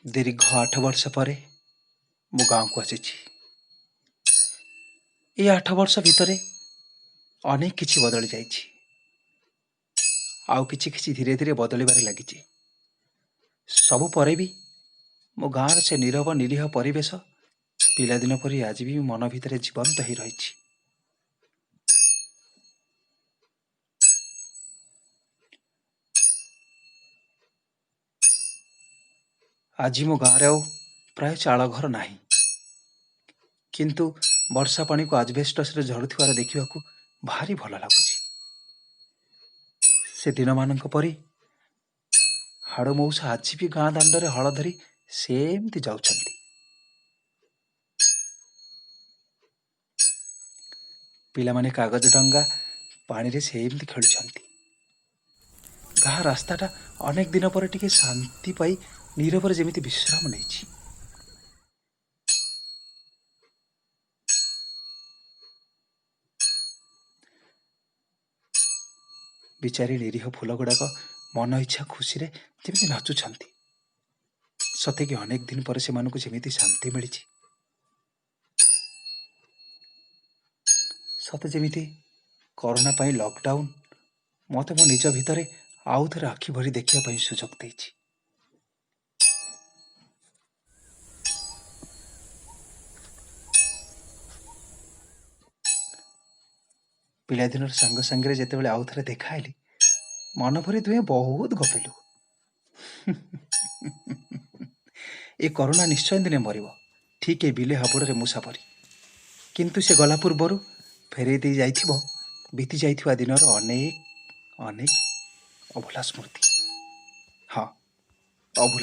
ଦୀର୍ଘ 8 ବର୍ଷ ପରେ ମୁଁ ଗାଁକୁ ଆସିଛି। ଏଇ 8 ବର୍ଷ ଭିତରେ ଅନେକ କିଛି ବଦଳି ଯାଇଛି, ଆଉ କିଛି କିଛି ଧୀରେ ଧୀରେ ବଦଳିବାରେ ଲାଗିଛି। ସବୁ ପରେ ବି ମୋ ଗାଁର ସେ ନୀରବ ନିରୀହ ପରିବେଶ ପିଲାଦିନ ପରି ଆଜି ବି ମନ ଭିତରେ ଜୀବନ୍ତ ହେଇ ରହିଛି। ଆଜି ମୋ ଗାଁରେ ଆଉ ପ୍ରାୟ ଚାଳ ଘର ନାହିଁ, କିନ୍ତୁ ବର୍ଷା ପାଣିକୁ ଆଜବେଷ୍ଟସରେ ଝରୁଥିବାର ଦେଖିବାକୁ ଭାରି ଭଲ ଲାଗୁଛି। ସେ ଦିନମାନଙ୍କ ପରି ହାଡ଼ୁ ମଉସା ଆଜି ବି ଗାଁ ଦାଣ୍ଡରେ ହଳ ଧରି ସେମିତି ଯାଉଛନ୍ତି। ପିଲାମାନେ କାଗଜ ଡଙ୍ଗା ପାଣିରେ ସେମିତି ଖେଳୁଛନ୍ତି। ଗାଁ ରାସ୍ତାଟା ଅନେକ ଦିନ ପରେ ଟିକେ ଶାନ୍ତି ପାଇ ନୀରବରେ ଯେମିତି ବିଶ୍ରାମ ନେଇଛି। ବିଚାରି ନିରୀହ ଫୁଲଗୁଡ଼ାକ ମନ ଇଚ୍ଛା ଖୁସିରେ ଯେମିତି ନାଚୁଛନ୍ତି। ସତେକି ଅନେକ ଦିନ ପରେ ସେମାନଙ୍କୁ ଯେମିତି ଶାନ୍ତି ମିଳିଛି। ସତେ ଯେମିତି କରୋନା ପାଇଁ ଲକଡାଉନ ମୋତେ ମୋ ନିଜ ଭିତରେ ଆଉ ଥରେ ଆଖି ଭରି ଦେଖିବା ପାଇଁ ସୁଯୋଗ ଦେଇଛି। ପିଲାଦିନର ସାଙ୍ଗ ସାଙ୍ଗରେ ଯେତେବେଳେ ଆଉ ଥରେ ଦେଖା ହେଲି, ମନ ଭରି ଦୁହେଁ ବହୁତ ଗପିଲୁ। ଏ କରୋନା ନିଶ୍ଚୟ ଦିନେ ମରିବ, ଠିକ୍ ଏ ବିଲେ ହାବୁଡ଼ରେ ମୂଷା ପରି। କିନ୍ତୁ ସେ ଗଲା ପୂର୍ବରୁ ଫେରେଇ ଦେଇ ଯାଇଥିବ ବିତି ଯାଇଥିବା ଦିନର ଅନେକ ଅନେକ ଅଭୁଲା ସ୍ମୃତି। ହଁ, ଅଭୁଲା।